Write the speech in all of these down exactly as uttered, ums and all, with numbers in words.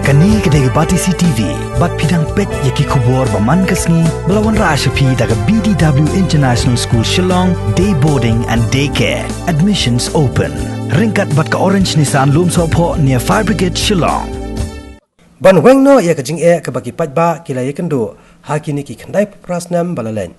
Kane ka dei ka Batesi T V, bad phi dang peit ïa ki khubor ba man ka sngi, ba la wanrah sha phi da ka B D W International School Shillong, Day Boarding and Day Care. Admissions open. Ryngkat bad ka Orange Nissan Lumsohphoh near Fire Brigade Shillong. Ban weng noh ïa ka jingeh kaba ki paidbah ki la ïakynduh ha kine ki khyndai phra snem ba la leit,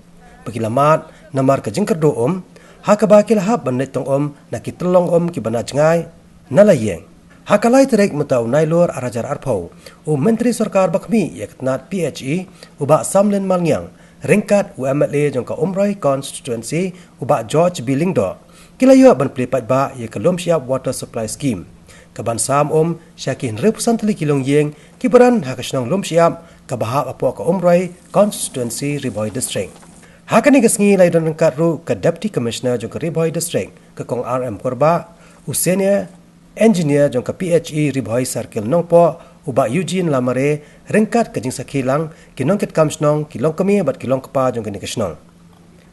ba ki la mad namar ka jingkyrduh um, ha kaba ki la hap ban leit tong um na ki tyllong um kiba na jngai na la ïing. Ha ka lai tarik mynta u Nailur ar hajar arphew, u Myntri Sorkar Bakhmih ïa ka tnat P H E, u Bah Samlin Malngiang, ryngkat u M L A jong ka Umroi Constituency, u Bah George B Lyngdoh, ki la ïoh ban plie paidbah ïa ka Lumshyiap Water Supply Scheme, kaban sam um sha ki hynriewphew san tylli ki longïing kiba don ha ka shnong Lumshyiap kaba hap hapoh ka Umroi Constituency, Ri Bhoi District. Ha kane ka sngi la ïadon ryngkat ruh ka Deputy Commissioner jong ka Ri Bhoi District, ka Kong R M Kurbah, u Senior Engineer jong ka P H E Ri Bhoi Circle Nongpoh, u Bah Eugene Lamare, ryngkat ka jingsakhi lang ki nongkitkam shnong, ki longkmie bad ki longkpa jong kane ka shnong.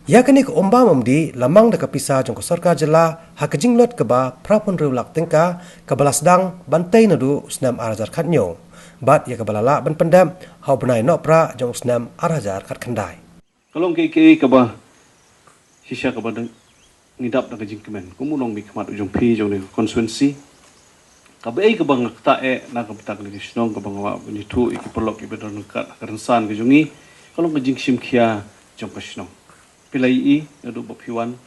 Ïa kane ka umbam umdih la mang da ka pisa jong ka sorkar jylla ha ka jinglut kaba phra phew hynriew lak tyngka, kaba la sdang ban tei naduh u snem ar hajar khathynñiew, bad ïa kaba la lah ban pyndep ha u bnai Nohprah jong u snem ar hajar khatkhyndai. Ka long kaei kaei kaba shisha kaba dang ngi dap da ka jingkmen. Kum u nongmihkhmat u jong phi jong kane ka constituency, kaba ei kaba nga ktah eh na ka bynta kane ka shnong, kaba nga wad ban ïathuh ïa ki paralok kiba don ryngkat ha ka rynsan ka jong ngi, ka long ka jingshim khia jong ka shnong. Phi la ïohi naduh ba phi wan,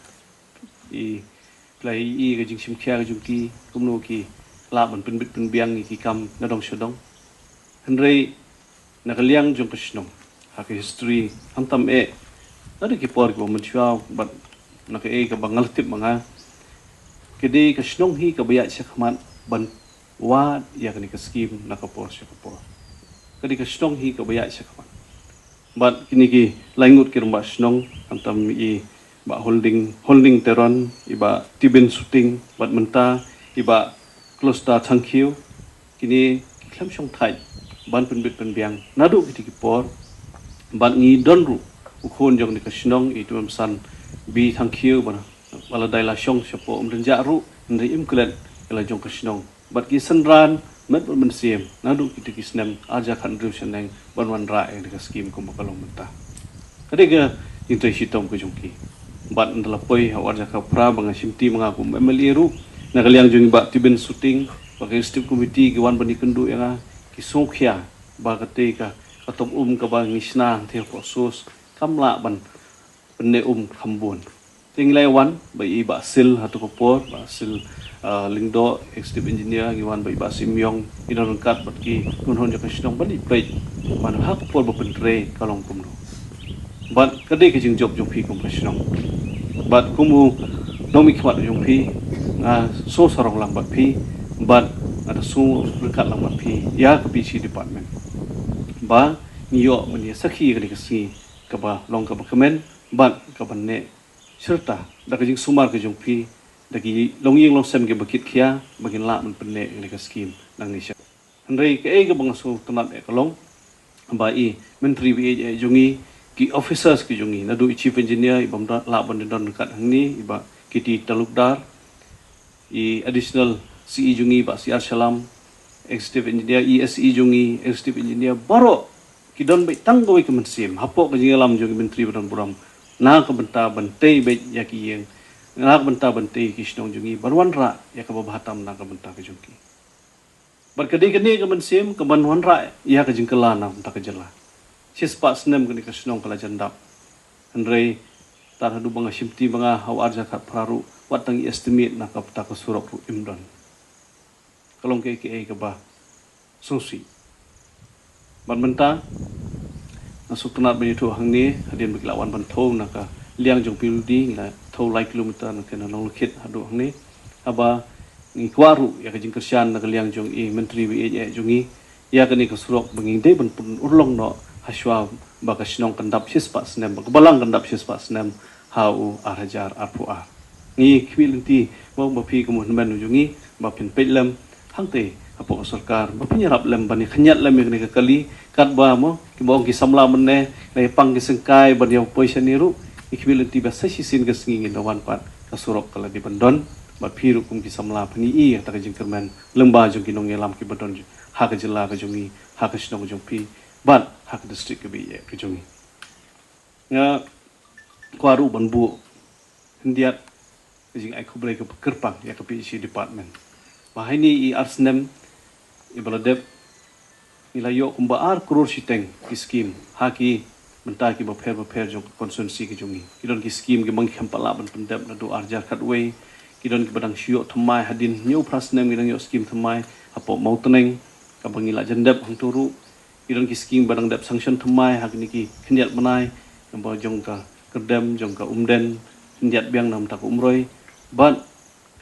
i phi la ïohi ka jingshim khia ka jong ki, kumno ki lah ban pynbit pynbiang ïa ki kam na dong sha dong. Hynrei na ka liang jong ka shnong, ha ka history, khamtam eh naduh ki por kiba mynshuwa, bad na kaei kaba nga la tip ma nga, ka dei ka shnong hi kaba ïaid shakhmat ban wad ïa kane ka scheme na ka por sha ka por. Ka dei ka shnong hi kaba ïaid shakhmat. Bad kine ki lai ngut ki rangbah shnong, khamtam i Bah Holding, Holding Teron, i Bah Tibin Suting, bad mynta i Bah Klosta Thangkhiew, kine ki khlem shongthait ban pynbit pynbiang naduh kiti ki por. Bad ngi don ruh u khun jong kane ka shnong, i Tymmen Basan B Thangkhiew, ba la dei la shong shapoh Umdynjah ruh, hynrei im klet ïa la jong ka shnong. Bad ki synran met bad mynsiem naduh kiti ki snem ar hajar khathynriew shaneng ban wanrah ïa ka scheme kumba ka long mynta. Ka dei ka jingtrei shitom ka jong ki. Bad ynda la poi ha u ar hajar khatphra ba nga shimti ma nga kum M L A ruh, na ka liang jong i Bah Tibin Suting, bad ka executive committee ki wan ban ïakynduh ïa nga, ki sngewkhia ba katei ka, ka tong um kaba ngi shna hangtei hapoh source kam lah ban pynneh um kham bun. Te ngi la wan bad i Bah Sil ha kato ka por, Bah Sil, ah, Lyngdoh, executive engineer, ngi wan bad i Bah Sim Yong, ngi don ryngkat bad ki kynhun jong ka shnong ban ïa peit ba ha ka por ba pyntrei ka long kumno. Bad ka dei ka jingjop jong phi kum ka shnong. Bad kum u nongmihkhmat jong phi, nga sngewsarong lang bad phi, bad nga da sngew ryngkat lang bad phi ïa ka P H E department, ba ngi ïoh ban ïa sakhi ïa kane ka sngi kaba long kaba kmen bad kaba neh shirta da ka jingsumar ka jong phi, da ki longïing longsem kiba kit khia, ba kin lah ban pynneh ïa kane ka scheme nangne sha. Hynrei kaei kaba nga sngewtynnat eh ka long ba i Myntri B H E jong ngi, ki officers ki jong ngi, naduh i Chief Engineer, i bym da-, lah ban da don ryngkat hangne, i Bah K T Talukdar, i Additional C E jong ngi, Bah C R Shallam, Executive Engineer, i S E jong ngi, Executive Engineer, baroh ki don beit tang kawei ka mynsiem hapoh ka jingïalam jong i Myntri ba don burom na ka bynta ban tei beit ïa ki ïing, na ka bynta ban tei ïa ki shnong jong ngi, ban wanrah ïa kaba bha tam na ka bynta ka jong ki. Bad ka dei kane ka mynsiem kaban wanrah ïa ka jingkylla na ka bynta ka jylla. Shispah snem kane ka shnong ka la jan dap. Hynrei tad haduh ba nga shimti ma nga ha u ar hajar khatphra ruh, wat tang i estimate na ka bynta ka surok ruh im don. Ka long kaei kaei kaba sngewsih. Bad mynta nga sngewtynnat ban ïathuh hangne, hadien ba ki la wan ban thew na ka liang jong P W D, ngi la thew lai kilometer na ka Nonglakit haduh hangne. Haba ngi kwah ruh ïa ka jingkyrshan na ka liang jong i Myntri B H E jong ngi ïa kane ka surok ba ngi dei ban pynurlong noh hashwa ba ka shnong kan dap shispah snem, ba ka balang kan dap shispah snem ha u ar hajar arphew ar. Ngi khmih lynti mo ba phi kum u hynmen u jong ngi ba phin peit lem hangtei hapoh ka sorkar, ba phin ïarap lem ban ïa khynñiat lem ïa kane ka kali, katba mo kiba ong ki samla mynne, la ïa pang ki syngkai ban ïa poi shane ruh. Ngi khmih lynti ba sa shisien ka sngi ngin da wan pat, ka surok ka la dei ban don. Bad phi ruh kum ki samla phi ïohi ïa kata ka jingkyrmen lyngba jong ki nongïalam kiba don ha ka jylla ka jong ngi, ha ka shnong ka jong phi, bad ha ka district kaba ïeit ka jong ngi. Nga kwah ruh ban buh khyndiat ka jingai khublei kaba kyrpang ïa ka P H E department. Ba ha kine ki ar snem kiba la dep, ngi la ïoh kumba ar klur shiteng ki skim ha ki bynta kiba pher bapher jong ka constituency ka jong ngi. Ki don ki skim kiba ngi khlem pat lah ban pyndep naduh ar hajar khatwei. Ki don kiba dang shu ïoh thymmai hadien hynñiew phra snem, ki dang ïoh skim thymmai hapoh Mawtneng kaba ngi la jan dep hangto ruh. Ki don ki skim ba dang dep sanction thymmai ha kine ki khyndiat bnai, kaba jong ka Kyrdem, jong ka Umden, khyndiat biang namar ka Umroi. Bad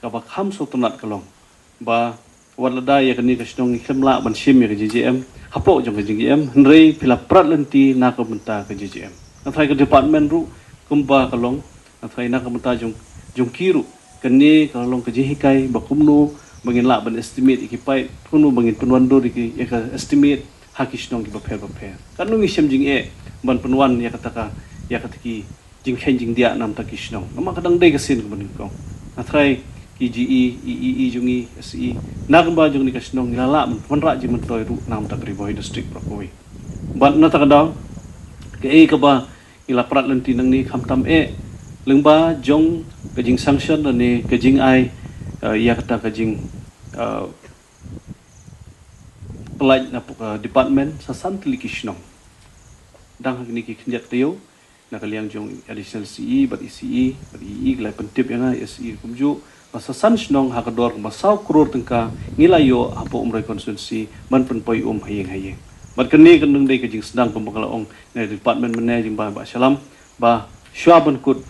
kaba kham sngewtynnat ka long ba wat lada ïa kane ka shnong ngi khlem lah ban shim ïa ka J J M hapoh jong ka J J M, hynrei phi la prat lynti na ka bynta ka J J M. Nga tharai ka department ruh kumba ka long, nga tharai na ka bynta jong, jong ki ruh, kane ka long ka jinghikai ba kumno ba ngin lah ban estimate ïa ki paip, kumno ba ngin pynwandur ïa ki, ïa ka estimate ha ki shnong kiba pher bapher. Katno ngi shem jingeh ban pynwan ïa kata ka, ïa kata ki jingkheiñ jingdiah namar ki shnong. Namar ka dang dei ka sien kaba nyngkong. Nga tharai ki G E, E E E jong ngi, S E, na kumba jong kane ka shnong ngi la lah ban wanrah jingmyntoi ruh namar ka Ri Bhoi District baroh kawei. Bad na kata ka daw, kaei kaba ngi la prat lynti nangne khamtam eh lyngba jong ka jingsanction lane ka jingai, eh, ïa kata ka jing, eh, pyllait na, eh, department sa san tylli ki shnong. Dang ha kine ki khyndiat taïew, na ka liang jong additional C E bad E C E bad E E, ki la pyntip ïa nga, S E kumjuh, ba sa san shnong ha ka dor kumba saw klur tyngka ngi la ïoh hapoh Umroi constituency ban pynpoi um ha ïing ha ïing. Bad kane ka dang dei ka jingsdang kumba ka la ong na department mynne jong i Bah Shyam, ba shuwa ban kut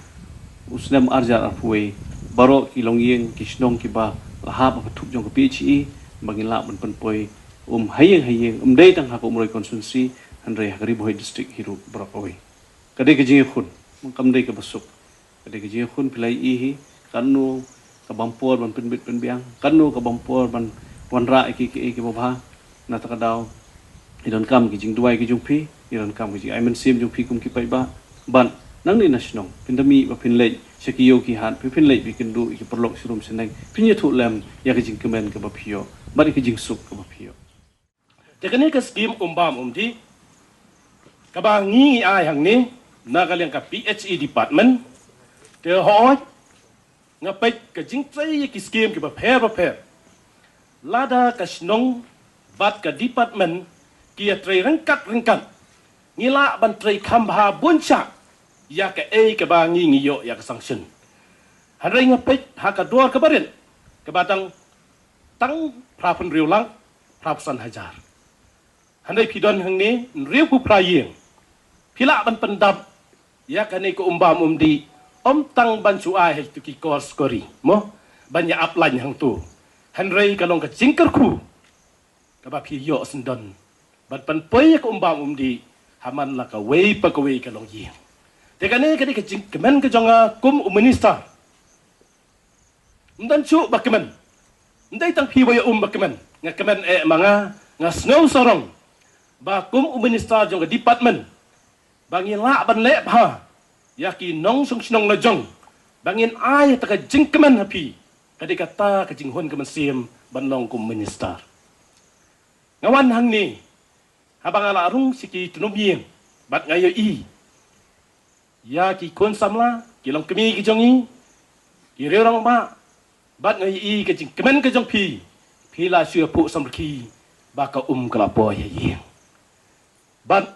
u snem ar hajar arphew wei, baroh ki longïing, ki shnong kiba la hap ha ka thup jong ka P H E, ba ngin lah ban pynpoi um ha ïing ha ïing, ym dei tang ha ka Umroi constituency, hynrei ha ka Ri Bhoi District hi ruh baroh kawei. Ka dei ka jingïakhun, kam dei kaba suk. Ka dei ka jingïakhun, phi la ïohi hi, katno ka bam por ban pynbit pynbiang, katno ka bam por ban wanrah ïa ki, ki, kiba bha. Na kata ka daw, ngi donkam ki jingduwai ki jong phi, ngi donkam ki jingai mynsiem jong phi kum ki paidbah. Bad nangne na shnong, phin da mih ba phin leit sha ki ïew ki hat, phi phin leit phi kynduh ïa ki paralok sharum shaneng, phin ïathuh lem ïa ka jingkmen kaba phi ïoh bad ïa ka jingsuk kaba phi ïoh. Te kane ka skim Um Bam Um Dih kaba ngi ngi ai hangne na ka liang ka P H E department. Te hooid, nga peit ka jingtrei ïa ki skim kiba pher bapher, lada ka shnong bad ka department ki ïatrei ryngkat ryngkat, ngi lah ban trei kham bha bun shah ïa kaei kaba ngi ngi ïoh ïa ka sanction. Hynrei nga peit ha ka dor kaba rit, kaba dang tang phra phew hynriew lak phra phew san hajar. Hynrei phi don hangne hynriewphew phra ïing. Phi lah ban pyndap ïa kane ka Um Bam Um Dih, ym tang ban shu ai ha kito ki kor skori, mo, ban ïa ap lain hangto. Hynrei ka long ka jingkyrkhu kaba phi ïoh syndon ban pynpoi ïa ka Um Bam Um Dih ha man la kawei pa kawei ka longïing. Te kane ka dei ka jingkmen ka jong nga kum u minister. Ym don shuh ba kmen. Ym dei tang phi ba ïa um ba kmen. Nga kmen eh ma nga, nga sngew sarong ba kum u minister jong ka department, ba ngin lah ban leh bha ïa ki nongshong shnong la jong, ba ngin ai kata ka jingkmen ha phi. Ka dei kata ka jinghun ka mynsiem ban long kum minister. Nga wan hangne haba nga la rung sha ki tnum ïing bad nga ïohi ïa ki khun samla, ki longkmie ki jong ngi, ki riew rangbah, bad nga ïohi ka jingkmen ka jong phi. Phi la shu ïa phuh samrkhie ba ka um ka la poi ha ïing. Bad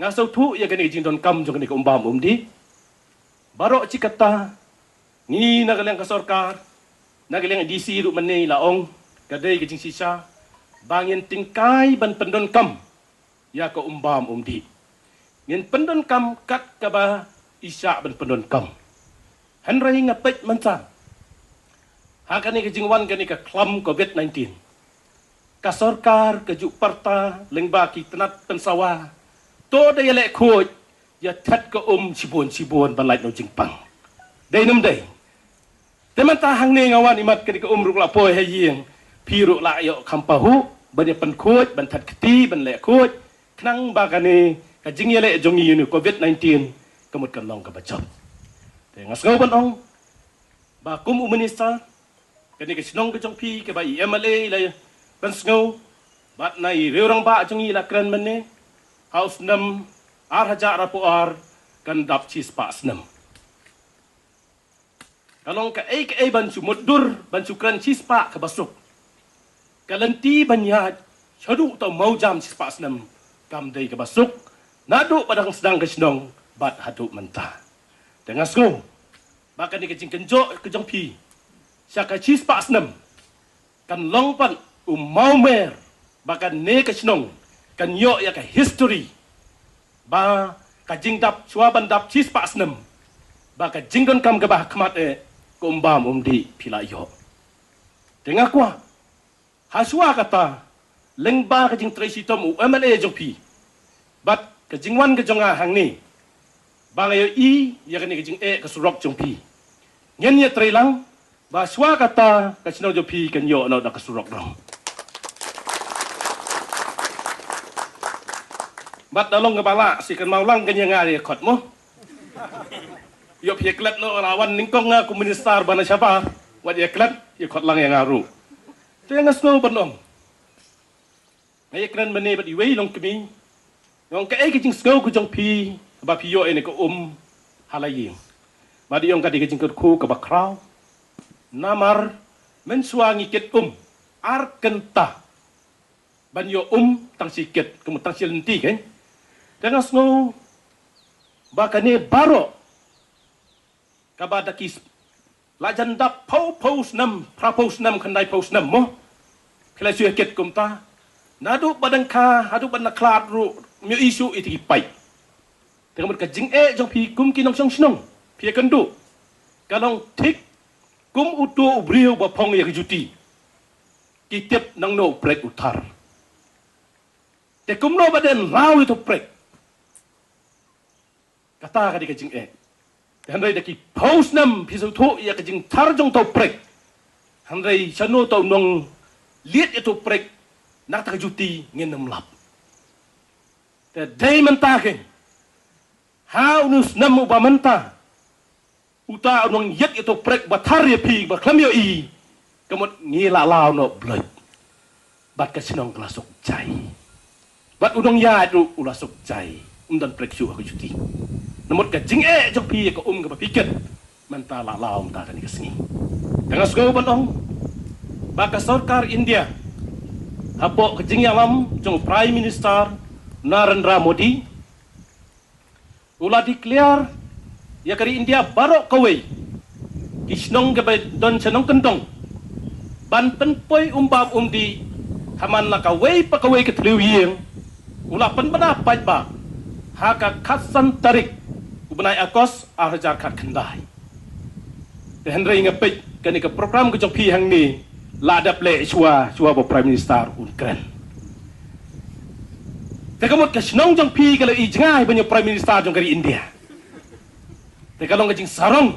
nga sngewthuh ïa kane ka jingdonkam jong kane ka Um Bam Um Dih. Baroh shi katta, ngi na ka liang ka sorkar, na ka liang D C ruh mynne la ong ka dei ka jingshisha ba ngin tyngkai ban pyndonkam ïa ka Um Bam Um Dih. Ngin pyndonkam kat kaba i shah ban pyndonkam. Hynrei nga peit mynta ha kane ka jingwan kane ka khlam covid nineteen, ka sorkar ka ju pyrta lyngba ki tnat pynsawa, to da ïaleh khuid, ïa thet ka um shibun shibun ban lait noh jingpang. Dei ne ym dei? Te mynta hangne nga wan imat kane ka um ruh ka la poi ha ïing, phi ruh la ïoh kham pahuh ban ïa pynkhuid, ban thet kti, ban leh khuid, khnang ba kane ka jingïaleh jong ngi ïa une u covid nineteen ka mut kan long kaba jop. Te nga sngew ban ong ba kum u minister, Kane ka shnong ka jong phi kaba i M L A i la pynsngew bad na i riewrangbah jong i la kren mynne, ha u snem ar hajar arphew ar kan dap shispah snem. Ka long kaei kaei ban shu mutdur, ban shu kren shispah kaba suk. Ka lynti ban ïaid shaduh uta u mawjam shispah snem kam dei kaba suk naduh ba dang sdang ka shnong bad haduh mynta. Te nga sngew ba kane ka jingkynjoh ka jong phi sha ka shispah snem kan long pat u mawmer ba kane ka shnong kan ïoh ïa ka history ba ka jingdap shuwa ban dap shispah snem, ba ka jingdonkam kaba ha khmat eh ka um bam um dih phi la ïoh. Te nga kwah ha shuwa kata lyngba ka jingtrei shitom u M L A jong phi bad ka jingwan ka jong nga hangne ba nga ïohi ïa kane ka jingeh ka surok jong phi. Ngin ïatreilang ba shuwa kata ka shnong jong phi kan ïoh noh da ka surok dong. Bad da long kaba lah shi kan mawlang kan ïa nga ïa khot mo. Ïoh phi ïa klet noh, la wan nyngkong nga kum minister ba na shabar, wat ïa klet ïa khot lang ïa nga ruh. Te nga sngew ban ong, nga ïa kren mynne bad iwei i longkmie. Nga ong kaei ka jingsngew ka jong phi ba phi ïoh ïa kane ka um ha la ïing? Bad i ong ka dei ka jingkyrkhu kaba khraw. Namar mynshuwa ngi kit um ar kynta ban ïoh um tang shi kit, kum tang shi lynti kein. Te nga sngew ba kane baroh kaba da ki s-, la jan dap phew phew snem, phra phew snem, khyndai phew snem mo. Phi la shu ïa kit kumta. Naduh ba dang kha haduh ba dang khlad ruh, ym ïohi shuh ïa ki paip. Te ka mut ka jingeh jong phi kum ki nongshong shnong, phi ïa kynduh, ka long thik kum uto u briew ba phong ïa ka juti. Ki tip nangno u prek u thar. Te kumno ba dei law ïa uto u prek. Kata ka dei ka jingeh. Hynrei da ki phew snem phi sngewthuh ïa ka jingthar jong uto u prek. Hynrei shano uto u nongleit ïa uto u prek na kata ka juti ngin ym lap. Te dei mynta kein, ha une u snem uba mynta, uta u nongleit ïa uto u prek ba thar ïa phi ba khlem ïohi, ka mut ngi la law noh blood. Bad ka shnong ka la suk jai. Bad u nongïaid ruh u la suk jai. Um don prek shuh ha ka juti. Namut ka jingeh jong phi ïa ka um kaba phi kit, mynta la law mynta kane ka sngi. Te nga sngew ban ong ba ka sorkar India, hapoh ka jingïalam jong u Prime Minister Narendra Modi, u la declare ïa ka ri India baroh kawei, ki shnong kiba don sha nongkyndong, ban pynpoi um bam um dih ha man la kawei pa kawei ka thliew ïing. U la pynbna paidbah ha ka khatsan tarik u bnai August ar hajar khatkhyndai. Te hynrei nga peit kane ka program ka jong phi hangne la dep leh shuwa, shuwa ba u Prime Minister un kren. Te ka mut ka shnong jong phi ka la i jngai ban ïa u Prime Minister jong ka ri India. Te ka long ka jingsarong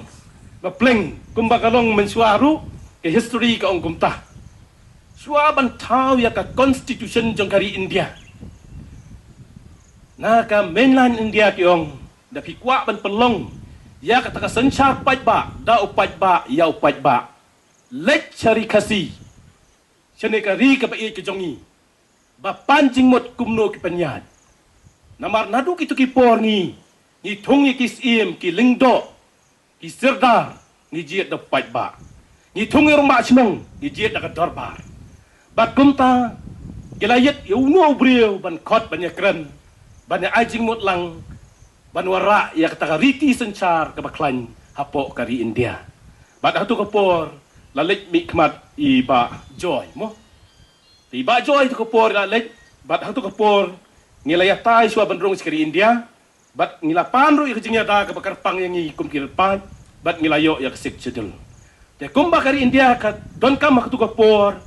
ba pleng, kumba ka long mynshuwa ruh, ka history ka ong kumta. Shuwa ban thaw ïa ka constitution jong ka ri India, na ka mainland India ki ong, da phi kwah ban pynlong ïa kata ka synshar paidbah, da u paidbah ïa u paidbah, leit sha ri Khasi, shane ka ri kaba ïeit ka jong ngi, ba pan jingmut kumno ki pynïaid. Namar naduh kito ki por ngi, ngi thung ïa ki syiem, ki lyngdoh, ki sirdar, ngi jied da u paidbah. Ngi thung ïa u rangbah shnong, ngi jied da ka dorbar. Bad kumta ki la ïit ïa uno u briew ban khot, ban ïakren, ban ïa ai jingmut lang, ban wanrah ïa kata ka riti synshar kaba khlaiñ hapoh ka ri India. Bad hato ka por la leit mihkhmat i Bah Joy mo. Te i Bah Joy hato ka por la leit, bad hato ka por ngi la ïatai shuwa ban rung sha ka ri India. Bad ngi la pan ruh ïa ka jingïada kaba kyrpang ïa ngi kum ki riewpaid, bad ngi la ïoh ïa ka Sixth Schedule. Te kumba ka ri India ka donkam ha kato ka por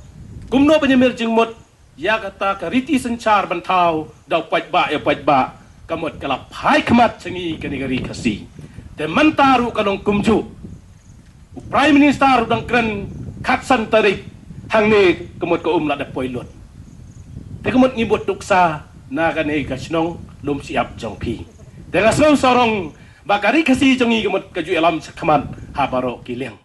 kumno ban ïamir jingmut ïa kata ka riti synshar ban thaw da u paidbah ïa u paidbah, ka mut ka la phai khmat sha ngi kane ka ri Khasi. Te mynta ruh ka long kumjuh. U Prime Minister u dang kren khatsan tarik hangne, ka mut ka um la dep poi lut. Te ka mut ngi bud nuksa na kane ka shnong Lumshyiap jong phi. Te nga sngew sarong ba ka ri Khasi jong ngi ka mut ka ju ïalam shakhmat ha baroh ki liang.